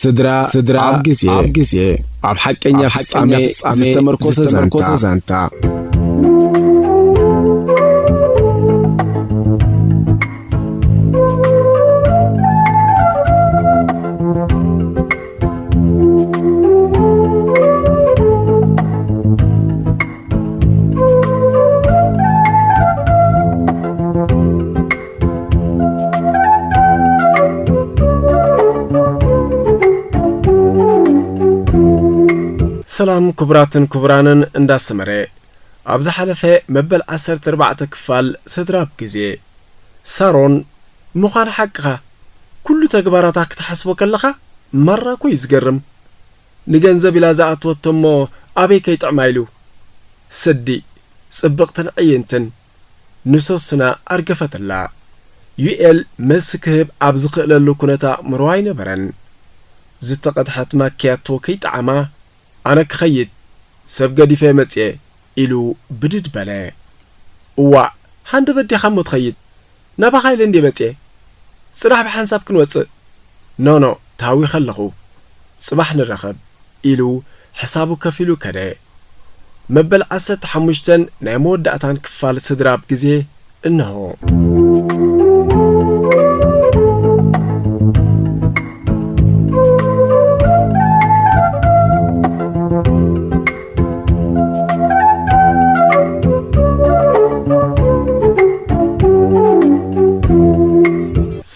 ስድራ፣ ስድራ ኣብ ግዜ፣ ኣብ ግዜ፣ ኣብ ሓቀኛ ኣብ ፍጻሜ ሓቀኛ ፍጻሜ ዝተመርኮሰ ዝተመርኮሰ ዛንታ። ዛንታ። ሰላም ክቡራትን ክቡራንን እንዳ ሰመረ። ኣብ ዝሓለፈ መበል ዓሰርተ ኣርባዕተ ክፋል ስድራ ኣብ ግዜ። ሳሮን፣ ምዃን ሓቅኻ፣ ኩሉ ተግባራታ ክትሓስቦ ከለኻ ማራ እኮ እዩ ዝገርም። ንገንዘብ ኢላ ዝኣትወቶ እሞ ኣበይ ከይጥዕማ ኢሉ። ስዲ፣ ጽብቕትን ዕይንትን፣ ንሶስና ኣርገፈትላ። ዩኤል መልሲ ክህብ ኣብ ዝኽእለሉ ኩነታ ኣእምሮ ኣይነበረን። ዝተቐድሐት ማኪያቶ ከይጠዓማ፣ "ኣነ ክኸይድ፣ ሰብ ገዲፈ መጽየ" ኢሉ ብድድ በለ። "እዋእ፣ ሃንደበት ዲኻ እሞ ትኸይድ? ናባኻ ኢለ እንድየ መጽየ። ጽናሕ ብሓንሳብ ክንወጽእ።" "ኖ፣ ኖ፣ ተሃዊኸ ኣለኹ። ጽባሕ ንራኸብ" ኢሉ ሕሳቡ ከፊሉ ከደ። መበል ዓሰርተ ሓሙሽተ ናይ መወዳእታን ክፋል ስድራ ኣብ ግዜ እንሆ።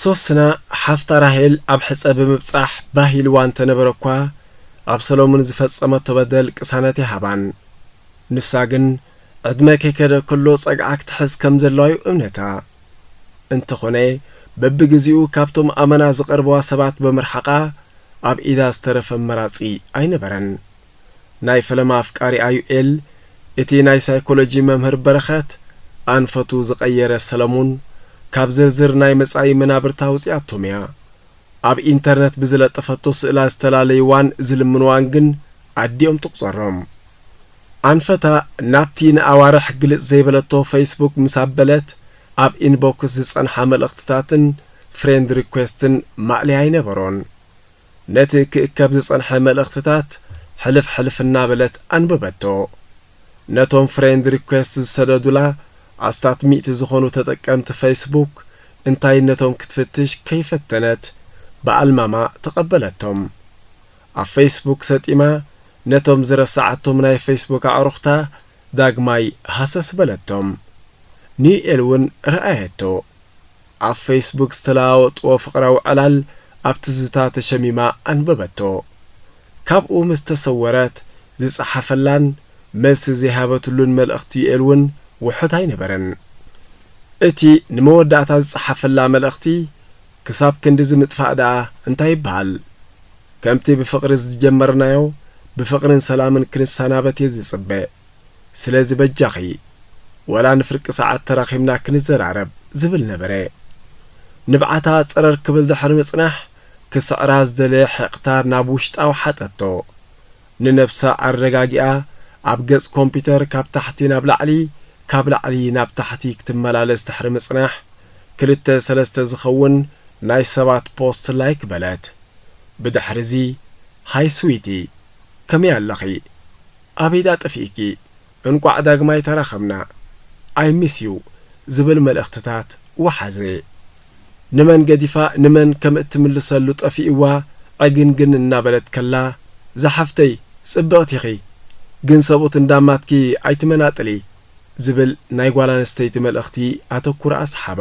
ሶስና ሓፍታ ራሄል ኣብ ሕጸ ብምብጻሕ ባህ ኢልዋ እንተነበረ እኳ፣ ኣብ ሰሎሙን ዝፈጸመቶ በደል ቅሳነት ይሃባን። ንሳ ግን ዕድመ ከይከደ ከሎ ጸግዓ ክትሕዝ ከም ዘለዋ እዩ እምነታ። እንተኾነ፣ በብግዜኡ ካብቶም ኣመና ዝቐርብዋ ሰባት ብምርሓቓ፣ ኣብ ኢዳ ዝተረፈ ኣማራጺ ኣይነበረን። ናይ ፈለማ ኣፍቃሪኣ ዩኤል፣ እቲ ናይ ሳይኮሎጂ መምህር በረኸት፣ ኣንፈቱ ዝቐየረ ሰለሙን፣ ካብ ዝርዝር ናይ መጻኢ መናብርታ ኣውጺኣቶም እያ። ኣብ ኢንተርነት ብዝለጠፈቶ ስእላ ዝተላለይዋን ዝልምንዋን ግን ኣዲኦም ትቑጸሮም። ኣንፈታ ናብቲ ንኣዋርሕ ግልጽ ዘይበለቶ ፌስቡክ ምስ ኣበለት፣ ኣብ ኢንቦክስ ዝጸንሓ መልእኽትታትን ፍሬንድ ሪኩዌስትን ማእለያ ኣይነበሮን። ነቲ ክእከብ ዝጸንሐ መልእኽትታት ሕልፍ ሕልፍ እናበለት ኣንበበቶ። ነቶም ፍሬንድ ሪኩዌስት ዝሰደዱላ ኣስታት ሚእቲ ዝኾኑ ተጠቀምቲ ፌስቡክ እንታይነቶም ክትፍትሽ ከይፈተነት ብኣልማማ ተቐበለቶም። ኣብ ፌስቡክ ሰጢማ ነቶም ዝረስዓቶም ናይ ፌስቡክ ኣዕሩኽታ ዳግማይ ሃሰስ በለቶም። ንዩኤል እውን ረኣየቶ። ኣብ ፌስቡክ ዝተለዋወጥዎ ፍቕራዊ ዕላል ኣብ ትዝታ ተሸሚማ ኣንበበቶ። ካብኡ ምስ ተሰወረት ዝጸሓፈላን መልሲ ዘይሃበትሉን መልእኽቲ ዩኤል እውን ውሑድ ኣይነበረን። እቲ ንመወዳእታ ዝጸሓፈላ መልእኽቲ ክሳብ ክንድዚ ምጥፋእ ደኣ እንታይ ይበሃል? ከምቲ ብፍቕሪ ዝጀመርናዮ ብፍቕርን ሰላምን ክንሰናበት እየ ዝጽበ። ስለዚ በጃኺ፣ ወላ ንፍርቂ ሰዓት ተራኺብና ክንዘራረብ ዝብል ነበረ። ንብዓታ ጸረር ክብል ድሕሪ ምጽናሕ፣ ክስዕራ ዝደለየ ሕቕታ ናብ ውሽጣ ወሓጠቶ። ንነብሳ ኣረጋጊኣ፣ ኣብ ገጽ ኮምፒተር ካብ ታሕቲ ናብ ላዕሊ፣ ካብ ላዕሊ ናብ ታሕቲ ክትመላለስ ድሕሪ ምጽናሕ፣ ክልተ ሰለስተ ዝኸውን ናይ ሰባት ፖስት ላይክ በለት። ብድሕሪዚ፣ "ሃይ ስዊቲ፣ ከመይ ኣለኺ? ኣበይ ደኣ ጠፊእኪ? እንቋዕ ዳግማይ ተራኸብና። I miss you" ዝብል መልእኽትታት ወሓዘ። ንመን ገዲፋ ንመን ከም እትምልሰሉ ጠፊእዋ ዕግንግን እናበለት ከላ፣ "ዝሓፍተይ፣ ጽብቕቲ ኢኺ፣ ግን ሰብኡት እንዳማትኪ ኣይትመናጥሊ" ዝብል ናይ ጓል ኣንስተይቲ መልእኽቲ ኣተኩራ ኣስሓባ።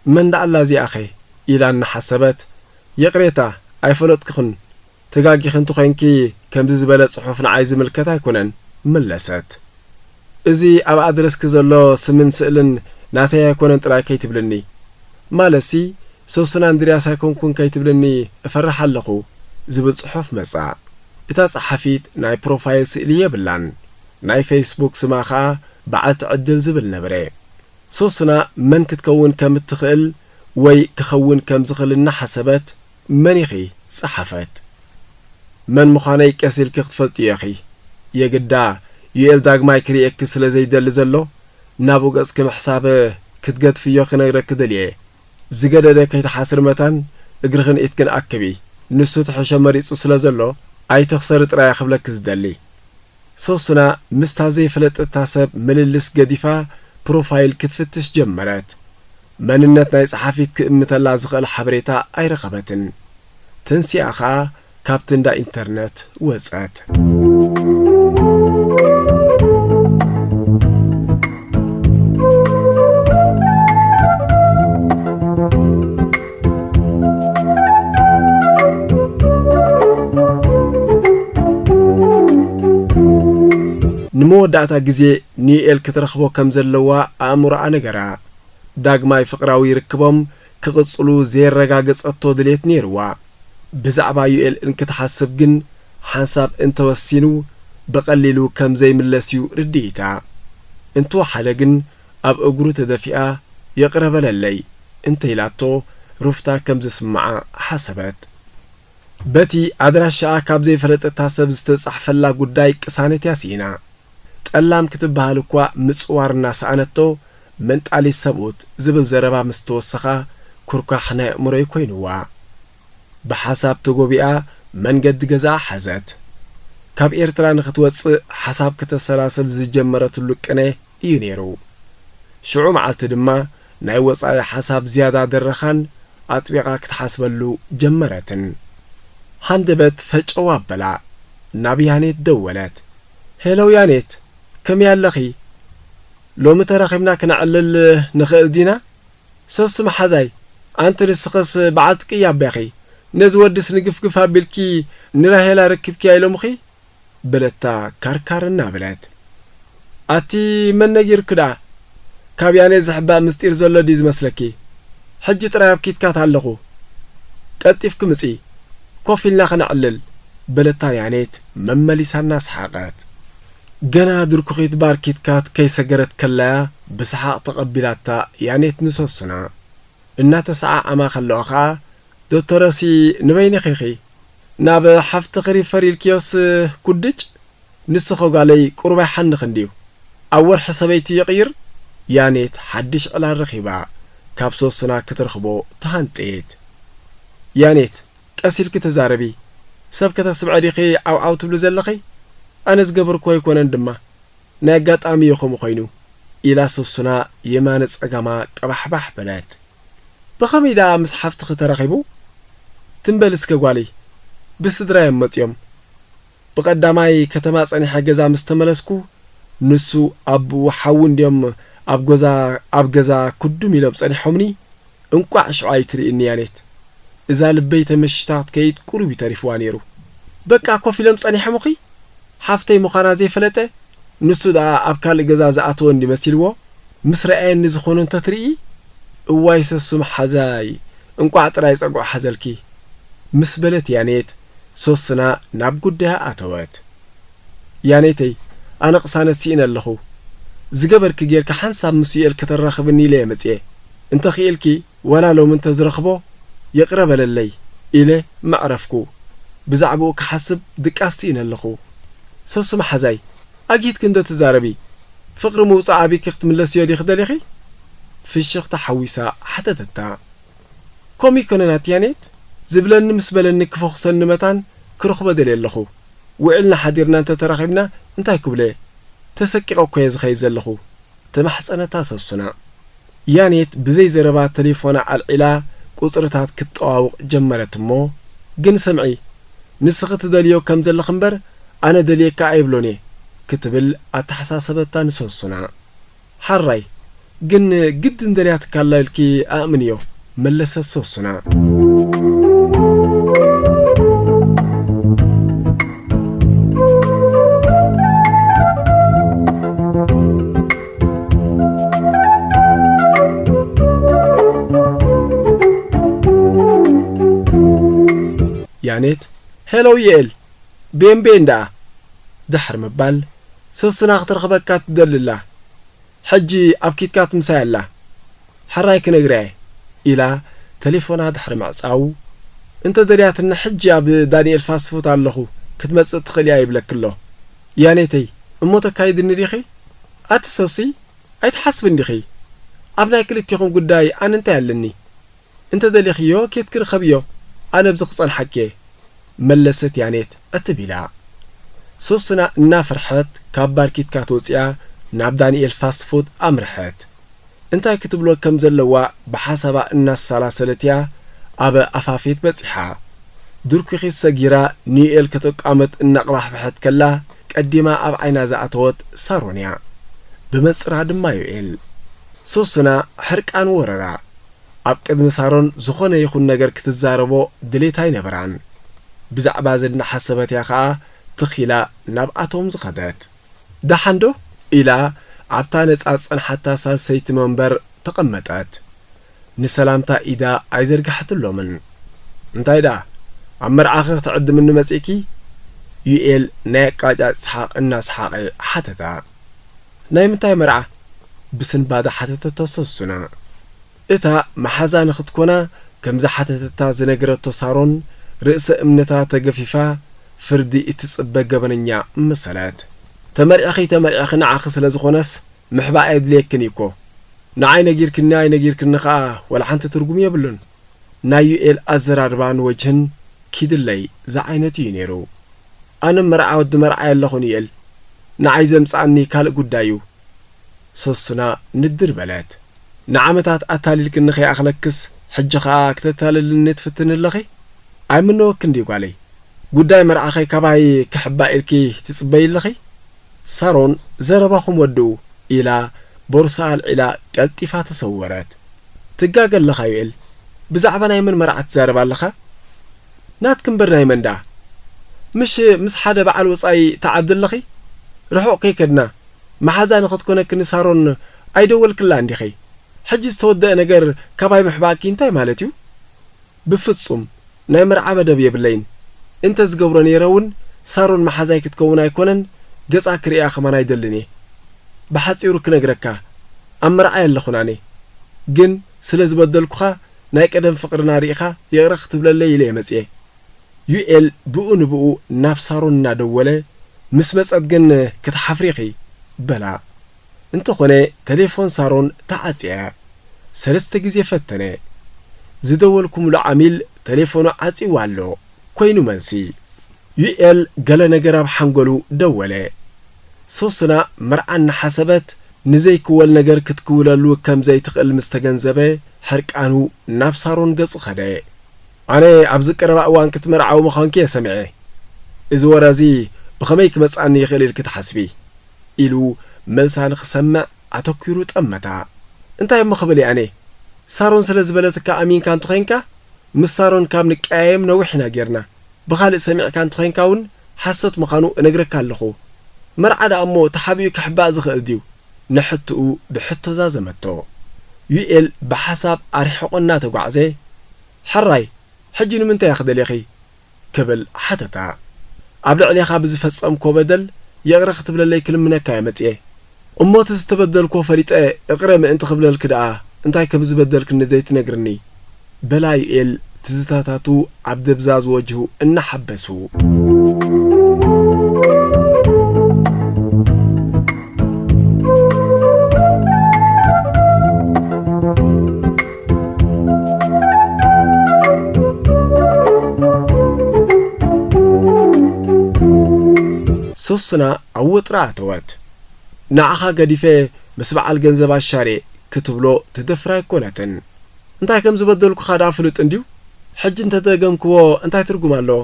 "መን ደኣ ኣላ እዚኣኸ?" ኢላ እናሓሰበት፣ "ይቕሬታ፣ ኣይፈለጥኩኽን። ተጋጊኺ እንተኾይንኪ፣ ከምዚ ዝበለ ጽሑፍ ንዓይ ዝምልከት ኣይኮነን" መለሰት። "እዚ ኣብ ኣድረስኪ ዘሎ ስምን ስእልን ናተይ ኣይኮነን ጥራይ ከይትብልኒ። ማለትሲ፣ ሶስና እንድርያስ ኣይኮንኩን ከይትብልኒ እፈርሕ ኣለኹ" ዝብል ጽሑፍ መጻ። እታ ጸሓፊት ናይ ፕሮፋይል ስእሊ የብላን። ናይ ፌስቡክ ስማ ኸኣ በዓልቲ ዕድል ዝብል ነበረ። ሶሱና መን ክትከውን ከም እትኽእል ወይ ክኸውን ከም ዝኽእል እናሓሰበት፣ "መን ኢኺ?" ጸሓፈት። "መን ምዃነይ ቀስ ኢልኪ ክትፈልጥዮ ኢኺ። የግዳ ዩኤል ዳግማይ ክርእየኪ ስለ ዘይደሊ ዘሎ፣ ናብኡ ገጽኪ ምሕሳብ ክትገድፍዮ ክነግረኪ ደልየ። ዝገደደ ከይትሓስሪ መታን እግርኽን ኢድክን ኣክቢ። ንሱ ትሕሾ መሪጹ ስለ ዘሎ፣ ኣይትኽሰሪ ጥራይ እየ ክብለኪ ዝደሊ።" ሶሱና ምስታ ዘይፈለጠታ ሰብ ምልልስ ገዲፋ ፕሮፋይል ክትፍትሽ ጀመረት። መንነት ናይ ጸሓፊት ክእምተላ ዝኽእል ሓበሬታ ኣይረኸበትን። ተንሲኣ ኸኣ ካብቲ እንዳ ኢንተርነት ወጸት። ንመወዳእታ ግዜ ንዩኤል ክትረኽቦ ከም ዘለዋ ኣእምሮኣ ነገራ። ዳግማይ ፍቕራዊ ርክቦም ክቕጽሉ ዘየረጋገጸቶ ድሌት ነይርዋ። ብዛዕባ ዩኤል እንክትሓስብ ግን፣ ሓንሳብ እንተወሲኑ ብቐሊሉ ከም ዘይምለስ እዩ ርድኢታ። እንተወሓደ ግን፣ ኣብ እግሩ ተደፊኣ፣ "ይቕረ በለለይ" እንተ ኢላቶ፣ ሩፍታ ከም ዝስምዓ ሓሰበት። በቲ ኣድራሻኣ ካብ ዘይፈለጠታ ሰብ ዝተጻሕፈላ ጉዳይ ቅሳነት እያ ስኢና። ጠላም ክትበሃል እኳ ምጽዋር እናሰኣነቶ፣ "መንጣሊት ሰብኡት" ዝብል ዘረባ ምስ ተወሰኻ፣ ኩርኳሕ ናይ ኣእምሮይ ኮይንዋ። ብሓሳብ ተጎቢኣ መንገዲ ገዛኣ ሓዘት። ካብ ኤርትራ ንኽትወጽእ ሓሳብ ከተሰላስል ዝጀመረትሉ ቅነ እዩ ነይሩ። ሽዑ መዓልቲ ድማ ናይ ወጻኢ ሓሳብ ዝያዳ ደረኻን ኣጥቢቓ ክትሓስበሉ ጀመረትን። ሃንደበት ፈጨው ኣበላ። ናብ ያኔት ደወለት። "ሄሎ ያኔት፣ ከመይ ኣለኺ? ሎሚ ተራኺብና ክነዕልል ንኽእል ዲና?" "ሰሱ መሓዛይ፣ ኣንቲ ንስኽስ በዓልቲ ቅያ ኣቦኺ፣ ነዚ ወድስ ንግፍግፍ ኣቢልኪ ንራሄላ ረኪብክያ ኢሎምኺ?" በለታ ካርካር እናበለት። "ኣቲ መን ነጊርኪ ደኣ? ካብ ያኔት ዝሕባእ ምስጢር ዘሎ ድዩ ዝመስለኪ? ሕጂ ጥራይ ኣብ ኪትካት ኣለኹ። ቀልጢፍኪ ምጺ፣ ኮፍ ኢልና ኸነዕልል" በለታ ያኔት መመሊሳ እናሰሓቐት። ገና ድርኩኺት ባር ኪትካት ከይሰገረት ከላያ ብሰሓቕ ተቐቢላታ ያኔት ንሰሱና። እናተሰዓዓማ ከለዋ ኸኣ፣ "ዶክተረሲ ንበይንኺ ኢኺ? ናብ ሓፍትኺ ሪፈር ኢልክዮስ ኩድጭ? ንስኺ ጓለይ ቁሩብ ኣይሓንኽን ድዩ? ኣብ ወርሒ ሰበይቲ ይቕይር?" ያኔት ሓድሽ ዕላል ረኺባ፣ ካብ ሶስና ክትረኽቦ ተሃንጥየት። "ያኔት፣ ቀስ ኢልኪ ተዛረቢ። ሰብ ከተስምዒ ዲኺ ዓውዓው ትብሊ ዘለኺ? ኣነ ዝገበርኩዎ ኣይኮነን ድማ። ናይ ኣጋጣሚ እዩ ከምኡ ኮይኑ" ኢላ ሶሱና የማነ ጸጋማ ቀባሕባሕ በለት። "ብኸመይ ደኣ ምስ ሓፍትኺ ተራኺቡ? ትም በሊ እስከ ጓለይ፣ ብስድራ እዮም መጺኦም። ብቐዳማይ ከተማ ጸኒሐ ገዛ ምስ ተመለስኩ፣ ንሱ ኣቦኡ ሓዉ እንድዮም ኣብ ገዛ፣ ኣብ ገዛ ክዱም ኢሎም ጸኒሖምኒ። እንቋዕ ሽዑ ኣይትርእይኒ ያኔት። እዛ ልበይ ተመሺታ ክትከይድ ቁሩብ እዩ ተሪፍዋ ነይሩ። በቃ ኮፍ ኢሎም ጸኒሖምኺ? ሓፍተይ ምዃና ዘይፈለጠ፣ ንሱ ደኣ ኣብ ካልእ ገዛ ዝኣተወ እንዲ መሲልዎ፣ ምስ ረኣየኒ ዝኾኖ እንተትርኢ፣ እዋይ ሰሱ መሓዛይ፣ እንቋዕ ጥራይ ጸጉዒ ሓዘልኪ" ምስ በለት ያኔት፣ ሶስና ናብ ጉዳያ ኣተወት። "ያኔተይ፣ ኣነ ቅሳነት ስኢነ ኣለኹ። ዝገበርኪ ጌርኪ ሓንሳብ ምስ ዩኤል ከተራኽብኒ ኢለ እየ መጽየ። እንተ ኽኢልኪ፣ ዋላ ሎሚ እንተ ዝረኽቦ፣ ይቕረ በለለይ" ኢለ መዕረፍኩ። ብዛዕባኡ ክሓስብ ድቃስ ስኢነ ኣለኹ። "ሰሱ መሓዛይ፣ ኣጊትኪ እንዶ ትዛረቢ፣ ፍቕሪ ምውጻእ ኣቢኪ ክትምለስዮ ዲኺ ደሊኺ?" ፍሽኽታ ሓዊሳ ሓተተታ። "ከምኡ ኣይኮነን ኣቲ ያኔት፣ ዝብለኒ ምስ በለኒ ክፈኹሰኒ መታን ክረኽቦ ደልየ ኣለኹ። ውዒልና ሓዲርና እንተ ተራኺብና እንታይ ክብሎ እየ? ተሰቂቐ እኮ እየ ዝኸይድ ዘለኹ" ተማሕጸነታ ሰሱና። ያኔት ብዘይ ዘረባ ተሌፎና ኣልዒላ ቁጽርታት ክትጠዋውቕ ጀመረት እሞ፣ "ግን ስምዒ፣ ንስኺ ትደልዮ ከም ዘለኺ እምበር ኣነ ደልየካ ኣይብሎን እየ" ክትብል ኣተሓሳሰበታ ንሰሱና። "ሓራይ፣ ግን ግድን ደልያትካ ኣላ ኢልኪ ኣእምንዮ" መለሰት ሶሱና። ያኔት፣ "ሄሎ ዩኤል፣ ቤን ቤን ደኣ ድሕሪ ምባል፣ ሰሱና ክትረኽበካ ትደሊ ኣላ። ሕጂ ኣብ ኪትካት ምሳይ ኣላ። ሕራይ ክነግርያ እየ፣ ኢላ ተሌፎና ድሕሪ ምዕጻዉ፣ እንተ ደልያትኒ ሕጂ ኣብ ዳንኤል ፋስት ፉድ ኣለኹ፣ ክትመጽእ ትኽእል እያ ይብለኪ ኣሎ። ያኔተይ፣ እሞ ተካይድኒ ዲኺ? ኣቲ ሰሱይ፣ ኣይትሓስቢ እንዲኺ። ኣብ ናይ ክልቴኹም ጉዳይ ኣነ እንታይ ኣለኒ? እንተ ደሊኽዮ ኬድኪ ርኸብዮ፣ ኣነ ኣብዚ ክጸንሓኪ እየ፣ መለሰት ያኔት ዕትብ ኢላ። ሶስና እናፈርሐት ካብ ባር ኪትካት ወጺኣ ናብ ዳንኤል ፋስት ፉድ ኣምርሐት። እንታይ ክትብሎ ከም ዘለዋ ብሓሳባ እናሰላሰለት እያ ኣብ ኣፋፌት በጺሓ። ድርኩኺት ሰጊራ ንዩኤል ከተቋምት እናቕባሕበሐት ከላ ቀዲማ ኣብ ዓይና ዝኣተወት ሳሮን እያ። ብመንጽራ ድማ ዩኤል። ሶስና ሕርቃን ወረራ። ኣብ ቅድሚ ሳሮን ዝኾነ ይኹን ነገር ክትዛረቦ ድሌት ኣይነበራን። ብዛዕባ እዚ እናሓሰበት እያ ኸኣ ትኽ ኢላ ናብኣቶም ዝኸደት። ደሓን ዶ? ኢላ ኣብታ ነጻ ዝጸንሓታ ሳልሰይቲ መንበር ተቐመጠት። ንሰላምታ ኢዳ ኣይዘርግሓትሎምን። እንታይ ደኣ፣ ኣብ መርዓኺ ክትዕድምኒ መጺእኪ? ዩኤል ናይ ኣቃጫጭ ሰሓቕ እናሰሓቐ ሓተታ። ናይ ምንታይ መርዓ? ብስንባደ ሓተተቶ ሰሱና። እታ መሓዛ ንኽትኮና ከም ዝሓተተታ ዝነገረቶ ሳሮን፣ ርእሰ እምነታ ተገፊፋ ፍርዲ እትጽበ ገበነኛ መሰለት። ተመርዒኺ ተመርዒኺ ንዓኺ ስለ ዝኾነስ ምሕባእ ኣየድልየክን እዩ እኮ። ንዓይ ነጊርክኒ ኣይነጊርክኒ ኸኣ ወላ ሓንቲ ትርጉም የብሉን። ናይ ዩኤል ኣዘራርባን ወጅህን ኪድለይ ዝዓይነቱ እዩ ነይሩ። ኣነ መርዓ ወዲ መርዓ የለኹን ዩኤል። ንዓይ ዘምጽኣኒ ካልእ ጉዳይ እዩ። ሶስና ንድር በለት። ንዓመታት ኣታሊልክኒ ከይኣኽለክስ፣ ሕጂ ኸኣ ክተታልልኒ ትፍትኒ ኣለኺ? ኣይምነወክን ድዩ ጓለይ? ጉዳይ መርዓኸ ካባይ ክሕባእ ኢልኪ ትጽበዪ ኣለኺ? ሳሮን ዘረባኹም ወድኡ፣ ኢላ ቦርሳ ኣልዒላ ቀልጢፋ ተሰወረት። ትጋገ ኣለኻ ዩኤል። ብዛዕባ ናይ መን መርዓ ትዛረብ ኣለኻ? ናትኪ እምበር ናይ መን ደኣ? ምሽ ምስ ሓደ በዓል ወጻኢ ትዓብዲ ኣለኺ? ርሑቕ ከይከድና፣ መሓዛ ንኽትኮነኪ ንሳሮን ኣይደወልክላን ዲኺ? ሕጂ ዝተወደአ ነገር ካባይ ምሕባእኪ እንታይ ማለት እዩ? ብፍጹም ናይ መርዓ መደብ የብለይን። እንተ ዝገብሮ ነይረ እውን ሳሮን መሓዛይ ክትከውን ኣይኮነን፣ ገጻ ክርእያ ከማን ኣይደልን እየ። ብሓጺሩ ክነግረካ፣ ኣብ መርዓይ ኣለኹን ኣነ። ግን ስለ ዝበደልኩኻ ናይ ቀደም ፍቕርና ርኢኻ ይቕረ ክትብለለይ ኢለ እየ መጽየ። ዩኤል ብኡ ንብኡ ናብ ሳሮን እናደወለ፣ ምስ መጸት ግን ክትሓፍሪ ኢኺ በላ። እንተኾነ ተሌፎን ሳሮን ተዓጽየ። ሰለስተ ግዜ ፈተነ። ዝደወልኩምሉ ዓሚል ተሌፎኑ ዓጽይዋ ኣሎ፣ ኮይኑ መልሲ። ዩኤል ገለ ነገር ኣብ ሓንጎሉ ደወለ። ሶስና መርዓ እናሓሰበት ንዘይክወል ነገር ክትክውለሉ ከም ዘይትኽእል ምስ ተገንዘበ፣ ሕርቃኑ ናብ ሳሮን ገጹ ኸደ። ኣነ ኣብዚ ቀረባ እዋን ክትምርዓዊ ምዃንኪ እየ ሰሚዐ። እዚ ወረ እዚ ብኸመይ ክመጽኣኒ ይኽእል ኢልኪ ትሓስቢ? ኢሉ መልሳ ንኽሰምዕ ኣተኲሩ ጠመታ። እንታይ እሞ ክብል እየ ኣነ? ሳሮን ስለ ዝበለትካ ኣሚንካ እንተኾይንካ፣ ምስ ሳሮን ካብ ንቀያየም ነዊሕ ኢና ጌርና። ብኻልእ ሰሚዕካ እንተኾይንካ እውን ሓሶት ምዃኑ እነግረካ ኣለኹ። መርዓ ደኣ እሞ ተሓቢኡ ክሕባእ ዝኽእል ድዩ? ንሕትኡ ብሕቶ ዛዘመቶ። ዩኤል ብሓሳብ ኣርሒቑ እናተጓዕዘ፣ ሕራይ፣ ሕጂ ንምንታይ ኢኺ ደሊኺ? ክብል ሓተታ። ኣብ ልዕሌኻ ብዝፈጸምክዎ በደል ይቕረ ክትብለለይ ክልምነካ እየ መጽየ። እሞ እቲ ዝተበደልክዎ ፈሊጠ እቕረ ምእንቲ ክብለልኪ ደኣ እንታይ ከም ዝበደልክኒ ዘይትነግርኒ? በላ ዩኤል ትዝታታቱ ኣብ ደብዛዝ ወጅሁ እናሓበሱ። ሶስና ኣብ ወጥሪ ኣተወት። ንዓኻ ገዲፈ ምስ በዓል ገንዘብ ኣሻርየ ክትብሎ ትደፍር ኣይኮነትን። እንታይ ከም ዝበደልኩኻ ደኣ ፍሉጥ እንድዩ? ሕጂ እንተ ደገምክዎ እንታይ ትርጉም ኣለዎ?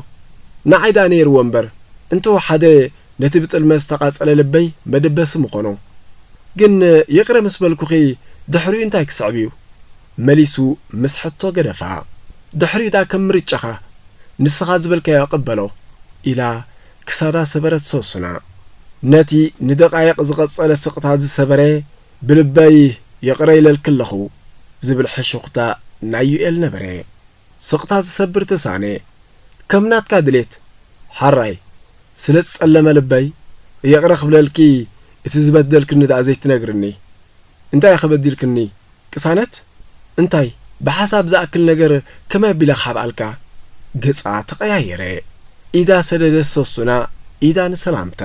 ንዓይ ደኣ ነይርዎ እምበር፣ እንተወሓደ ነቲ ብጥልመት ዝተቓጸለ ልበይ መደበሲ ምኾኖ። ግን ይቕረ ምስ በልኩኺ ድሕሪኡ እንታይ ክስዕብ እዩ? መሊሱ ምስ ሕቶ ገደፋ። ድሕሪኡ ደኣ ከም ምርጫኻ፣ ንስኻ ዝበልካዮ ቅበሎ፣ ኢላ ክሳዳ ሰበረት ሶሱና። ነቲ ንደቓይቕ ዝቐጸለ ስቕታ ዝሰበረ፣ ብልበይ ይቕረ ኢለልኪ ኣለኹ ዝብል ሕሹኽታ ናይ ዩኤል ነበረ። ስቕታ ዝሰብር ተሳእነ፣ ከም ናትካ ድሌት፣ ሓራይ፣ ስለ ዝጸለመ ልበይ፣ ይቕረ ክብለልኪ፣ እቲ ዝበደልክኒ ደኣ ዘይትነግርኒ። እንታይ ኢኺ በዲልክኒ? ቅሳነት? እንታይ? ብሓሳብ ዝኣክል ነገር ከመይ ኣቢለ ክሓብኣልካ? ገጻ ተቐያየረ። ኢዳ ሰደደት ሰሱና፣ ኢዳ ንሰላምታ።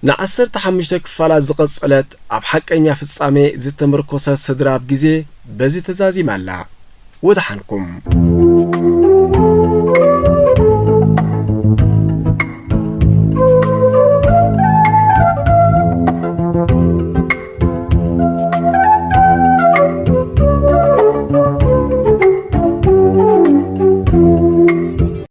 ንዓሰርተ ሓሙሽተ ክፋላት ዝቐጸለት ኣብ ሓቀኛ ፍጻሜ ዝተመርኮሰት ስድራ ኣብ ግዜ በዚ ተዛዚማ ኣላ። ወደሓንኩም።